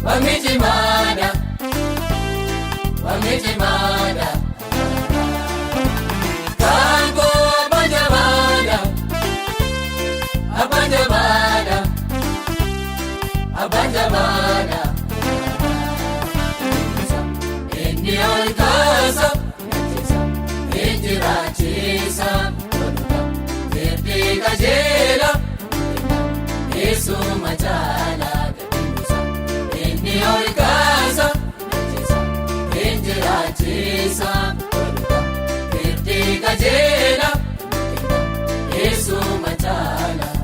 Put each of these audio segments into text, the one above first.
Waaqni cimaadha. Waaqni cimaadha. Kan koo abbaa jabaadha. Abbaa jabaadha. Abbaa jabaadha. Inni ol kaasa. Injiraachisa. Firdi qajeela. Yeesuma caalaa gadhiisa. Inni ol kaasa. Injiraachisa. Firdi qajeela. Yeesuma caalaa.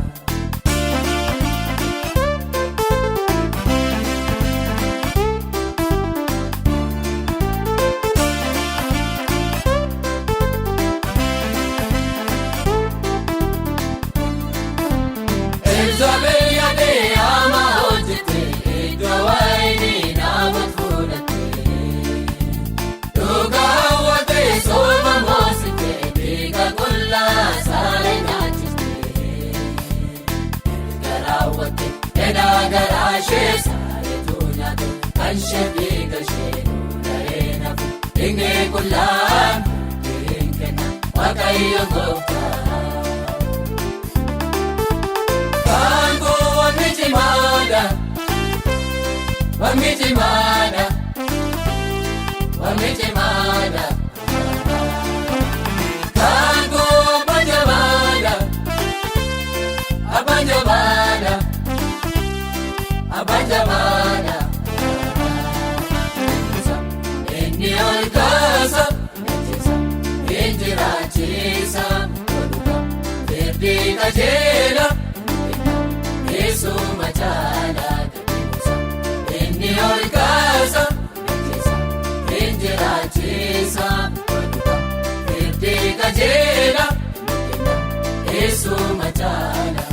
Elzaabel yaadee hamaa hojjete iddoo wayinii namoota fudhate. Dhugaa hawwatee sooma moosite dhiiga qullaa saala nyaachiste. Erga raawwatte fedhaa garaa ishee saaretu nyaate kan ishee dhiiga ishee lola'ee nafu. Dhiigni qullaan hin kenna Waaqayyo gooftaa. Kan koo waaqni cimaadha. Waaqni cimaadha. Waaqni cimaadha. Kan koo abbaa jabaadha. Abbaa jabaadha. Abbaa jabaadha. Inni ol kaasa. Injiraachisa. Firdi qajeela. Yeesuma caalaa gadhiisa. Inni ol kaasa. Injiraachisa. Firdi qajeela. Yeesuma caalaa.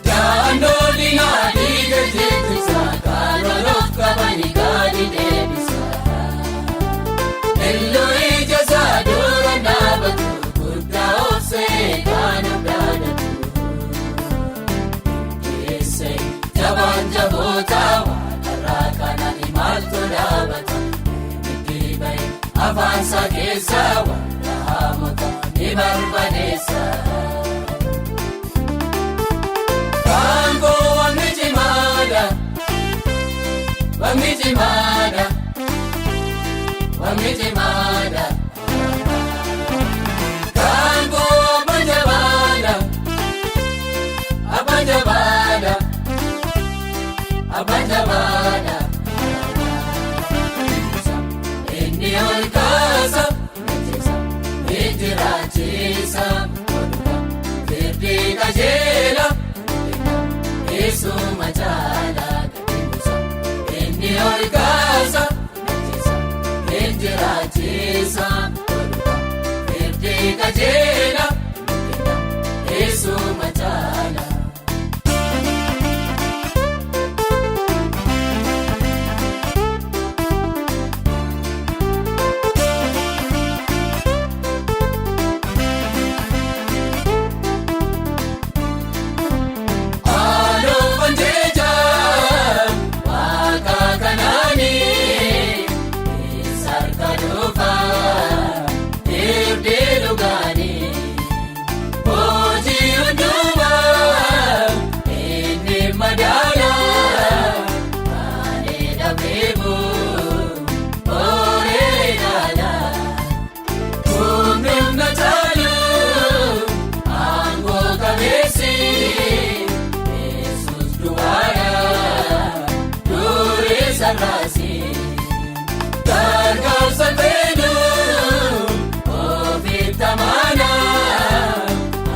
Daandoo diinaa dhiiga jettisa kan ol qabanii gadi deebisa. Elloo ija isaa dura dhaabatu guddaa obsee kan abdaadatu. Keessee jabaan jaboota waaqarraa kanaan maaltu dhaabata. Ibiddi bahe afaan isaa keessa warra haamota ni barbadeessa. Kan koo waaqni cimaadha. Waaqni cimaadha. Waaqni cimaadha. Kan koo abbaa jabaadha. Abbaa jabaadha. Abbaa jabaadha. Inni ol kaasa. Injiraachisa. Firdi qajeela. Yeesuma caalaa gadhiisa. Inni ol kaasa. Injiraachisa. Firdi qajeela. Yeesuma caalaa. Haaloo banjeeja waaqa kanaanii sarka dhufa firdi dhugaanii hojii hundumaa inni madaala ani dhabeebu horee ilaala humni humna caalu aangoo qabeessi. Yesus duwwaadha durii sararaasi gargaarsa fedhu ofitti amana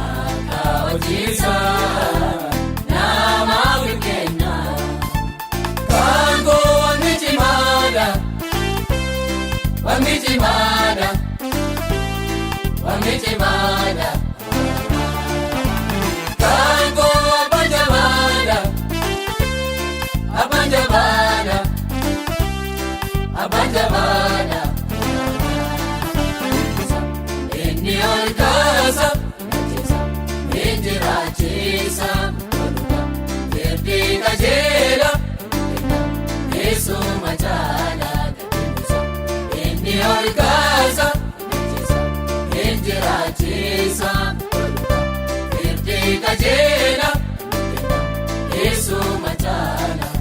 akka hojiisa namaaf hin kenna. Kan koo waaqni cimaadha. Waaqni cimaadha. Waaqni cimaadha. Kan koo abbaa jabaadha. Abbaa jabaadha. Kajeela Yesuuma caala.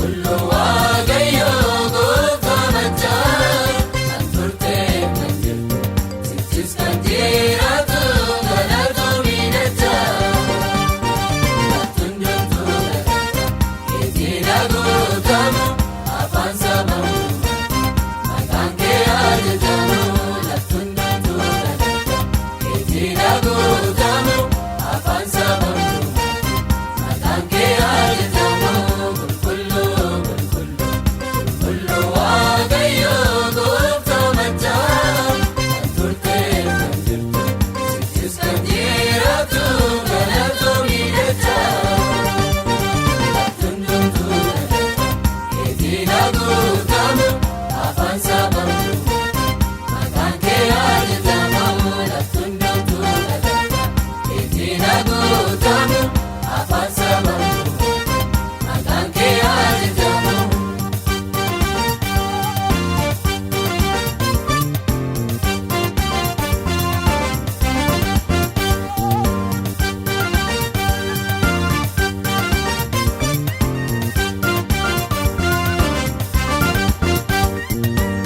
Qulqulluu Waaqayyoo gooftaa machaa kan turtee kan jirtu sichis kan jiraatu galatoomii dachaa. Lafti hundumtuu galata keetiin haguutamu afaan saba hundumaa maqaan kee haa jajamu. Lafti hundumtuu galata keetiin haguutamu afaan saba hundumaa maqaan kee haa jajamu. Qulqulluu, qulqulluu, qulqulluu Waaqayyoo gooftaa machaa kan turtee kan jirtu sichis kan jiraatu galatoomii dachaa. Lafti hundumtuu galata keetiin haguutamu afaan saba hundumaa maqaan kee haa jajamu. Lafti hundumtuu galata keetiin haguutamu afaan saba hundumaa maqaan kee haa jajamu.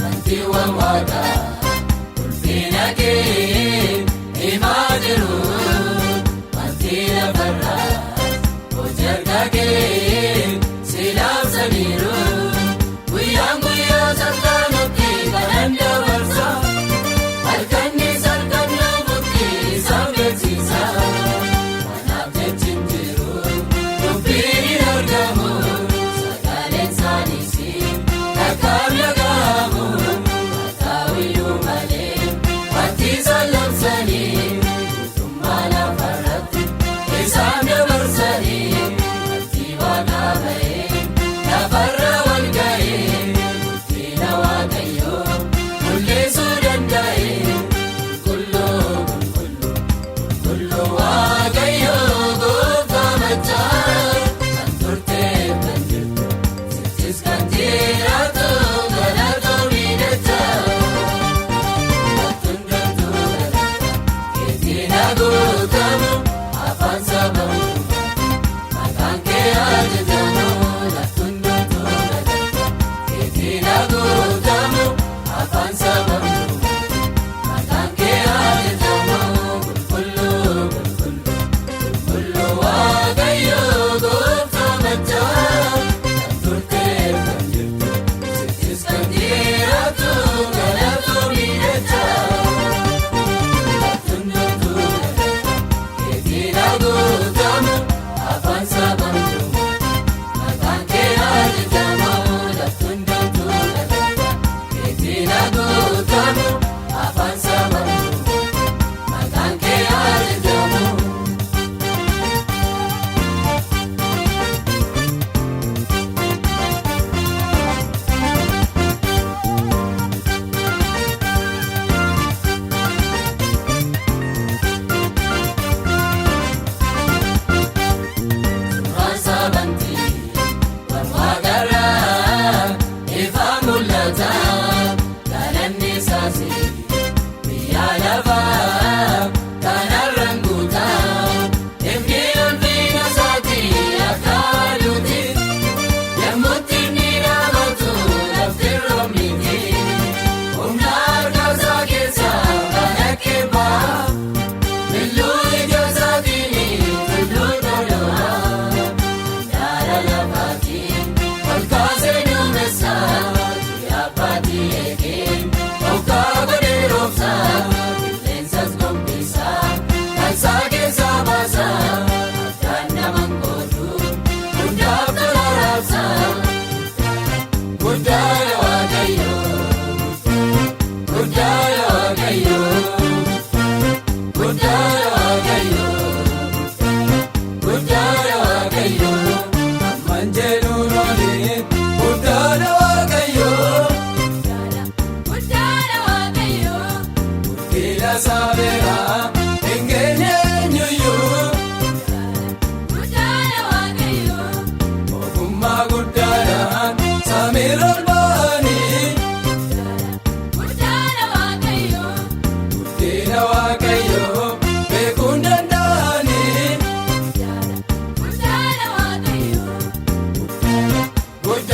Wantiiwwan waaqaa ulfina kee himaa jiru. Wanti lafarraa hojii harka kee si labsaniiru. Guyyaan guyyaa salphaanutti kanan dabarsa. Halkannis halkan namutti isaan beeksisa. Kanaaf jechi hin jiru, dubbiin hin argamu. Sagaleen isaaniis takkaan dhaga'amu. Haa ta'uyyuu malee wanti isaan labsanii guutummaa lafarratti isaan dabarsanii. Wanti waaqaa ba'ee lafarra wal ga'ee guddina Waaqayyoo mul'isuu danda'e. Qulqulluu, qulqulluu, qulqulluu Waaqayyoo gooftaa machaa kan turtee kan jirtu sichis kan jiraatu galatoomii dachaa. Lafti hundumtuu galata keetiin haguutamu afaan saba hundumaa maqaan kee haa jajamu. Lafti hundumtuu galata keetiin haguutamu afaan saba hundumaa maqaan kee haa jajamu. Qulqulluu, qulqulluu, qulqulluu Waaqayyoo gooftaa machaa kan turtee kan jirtu sichis kan jiraatu galatoomii dachaa. Lafti hundumtuu galata keetiin haguutamu afaan saba hundumaa maqaan kee haa jajamu. Lafti hundumtuu galata keetiin haguutamu afaan saba hundumaa maqaan kee haa jajamu. Suuraan sabantii waan waaqarraa ifaa mul'ata. Galanni isaas biyya lafaa kanarraan guuta. Ifni ulfina isaatii akka aduuti. Yommutti inni dhaabatu lafti roobniti. Humna harka isaa keessaa balaqqee ba'a. Milluu ija isaatiin tulluu dhodho'a. Daara lafaatiin ol kaasee duumessa. Abbaatii eegee bokkaa godhee roobsa. Qilleensas gombisa kan isaa keessaa baasa. Addaan naman gootu hundaaf tola raabsa. Guddaadha Waaqayyo, guddaadha Waaqayyo, guddaadha Waaqayyo, guddaadha Waaqayyo. Amman jedhuun olii guddaadha Waaqayyoo. Guddaadha Waaqayyo. Guddina saabeeraa hin geenye eenyuyyuu. Guddaadha Waaqayyo. Ogummaa guddaadhaan samiirra ol ba'anii. Guddaadha Waaqayyo. Guddina Waaqayyoo beekuu hin danda'anii. Guddaadha Waaqayyo. Guddaadha.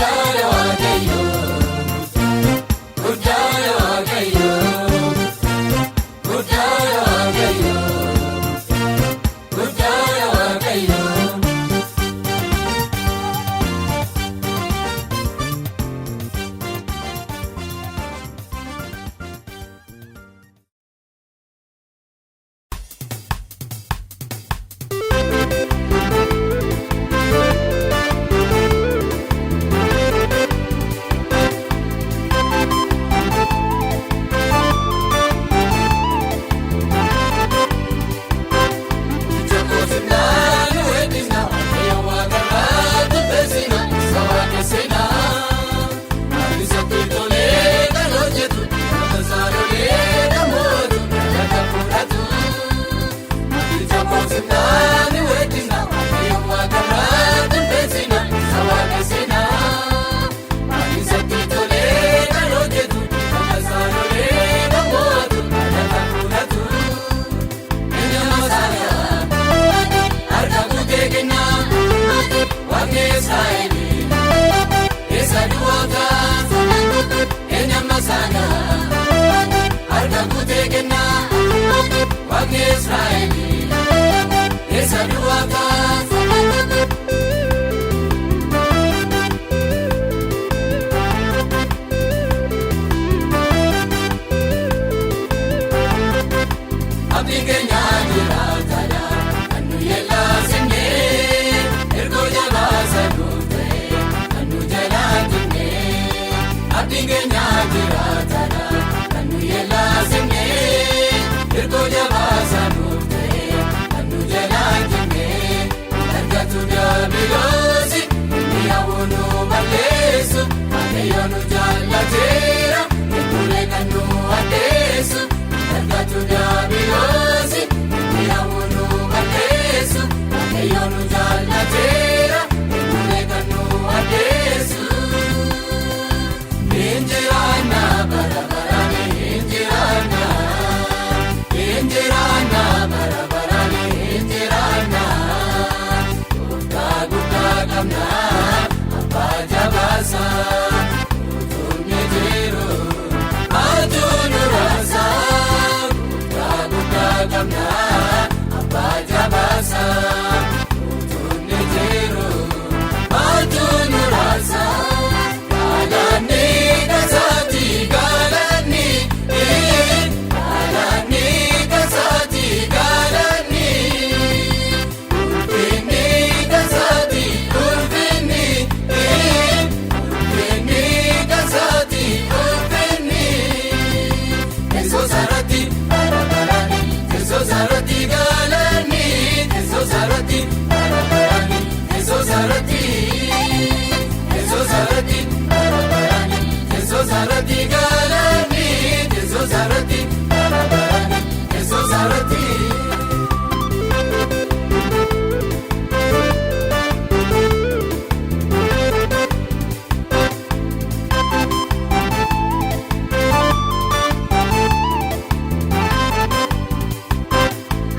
Waaqni keenya jiraatadha kan nu yellaasne hirkoo jabaasaa nuuf ta'e kan nu jalaa jenne argatu daabiloosi inni hawwu nu balleessu Waaqayyo nu jaallateera eegulee kan nu addeessu argatu daabiloosi inni hawwu nu balleessu Waaqayyo nu jaallateera eegulee kan nu addeessu. Injiraana bara baraan injiraana injiraana bara baraan injiraana gooftaa guddaa qabna abbaa jabaasa utumni jiru maaltu nu raasa gooftaa guddaa qabna abbaa jabaasa utumni jiru maaltu nu raasa. Galaanni kasaati galaanni galaanni kasaati galaanni ulfinni kasaati ulfinni ulfinni kasaati ulfinni teessoo sarratti bara barani teessoo sarratti galaanni teessoo sarratti bara barani teessoo sarratti. Teessoo sarratti bara barani teessoo sarratti galaani teessoo sarratti bara barani teessoo sarratti.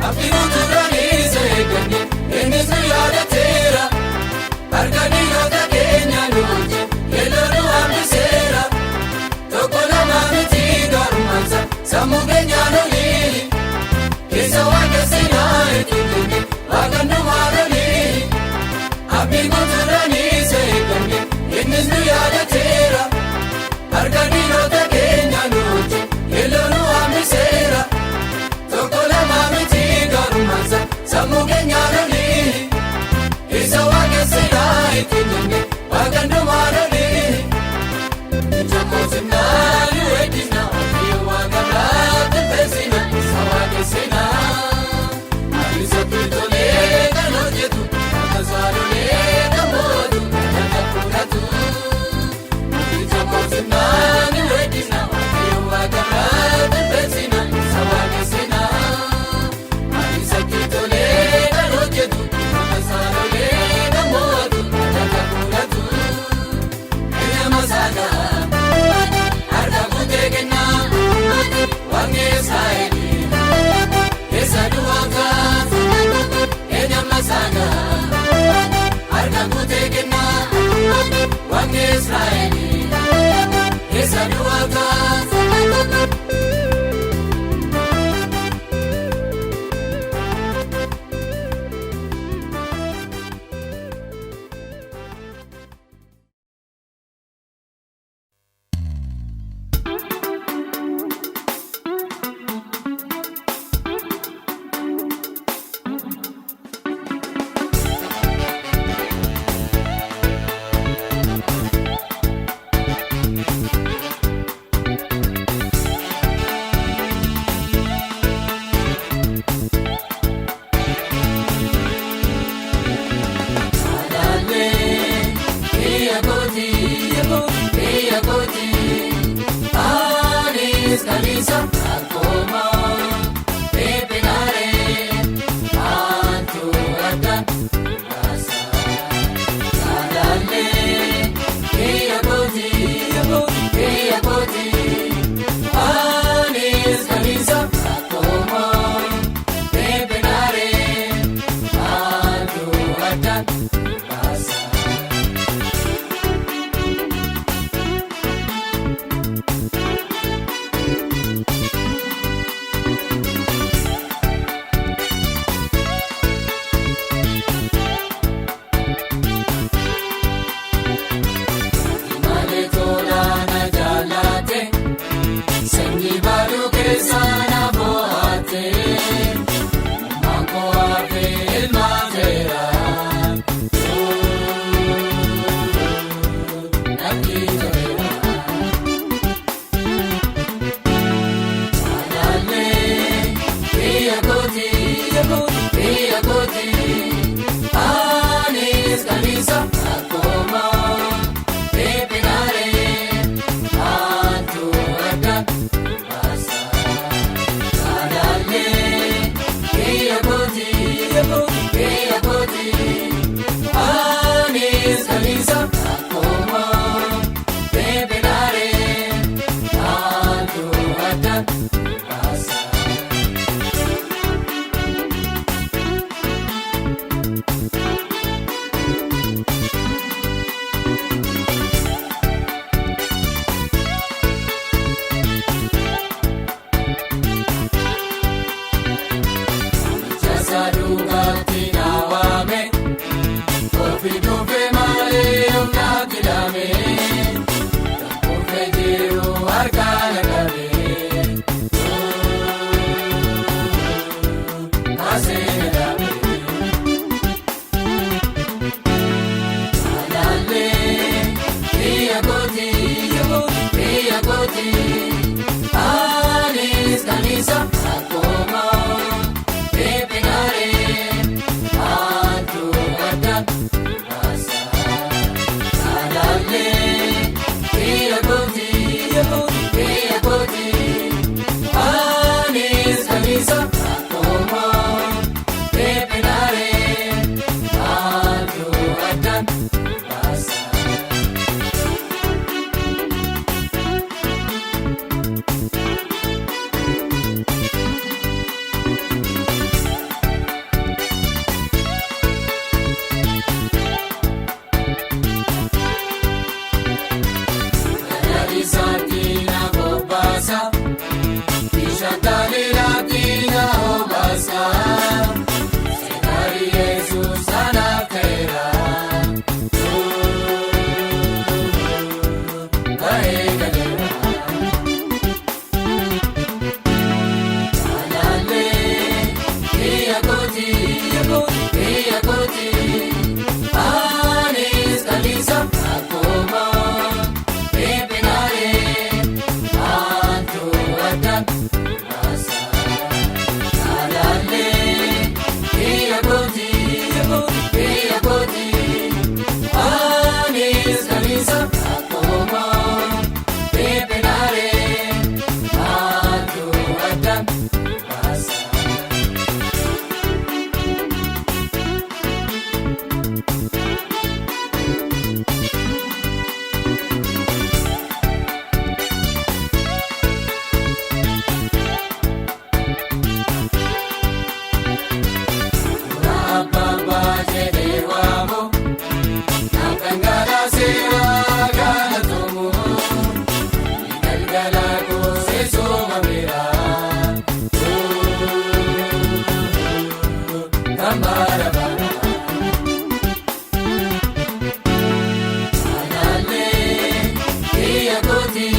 Abdiin uturanii isa eegganne innis nu yaadateera. Harka dhiirota keenya nuti yeelloo nu hambiseera. Tokko lama miti garumaansa sammuu keenyaan olii. Keessa waan keessinaa itti kenne waaqan numaan olii. Abdiin uturanii isa eegganne innis nu yaadateera. Harka dhiirota keenya nuti yeelloo nu hambiseera. Tokko lama miti garumaansa sammuu keenyaan olii. Isa waaqessinaa itti jenne waaqan dhumaan olii. Ija mootummaa nu eeggina waaqayyo waaqa biraa qopheessina isa waaqessinaa. Isa tolee kan hojjetu akka saadolee kan mootu kan kakkuudhatu. Ija mootummaa nu eeggina waaqayyo waaqa biraa qopheessina isa waaqessinaa. Isa tolee kan hojjetu akka saadolee kan mootu kan kakkuudhatu. Eenyama saagaa harka guutee kennaa waaqni Israa'elii keessa duwwaa kaasa. Eenyama saagaa harka guutee kennaa waaqni Israa'elii keessa duwwaa kaasa. Alaalee biyya kooti biyya kooti anis kanisa akkuma peepinaaree antu addaan baasa. Alaalee biyya kooti biyya kooti anis kanisa akkuma peepinaaree antu addaan baasa. Kooti.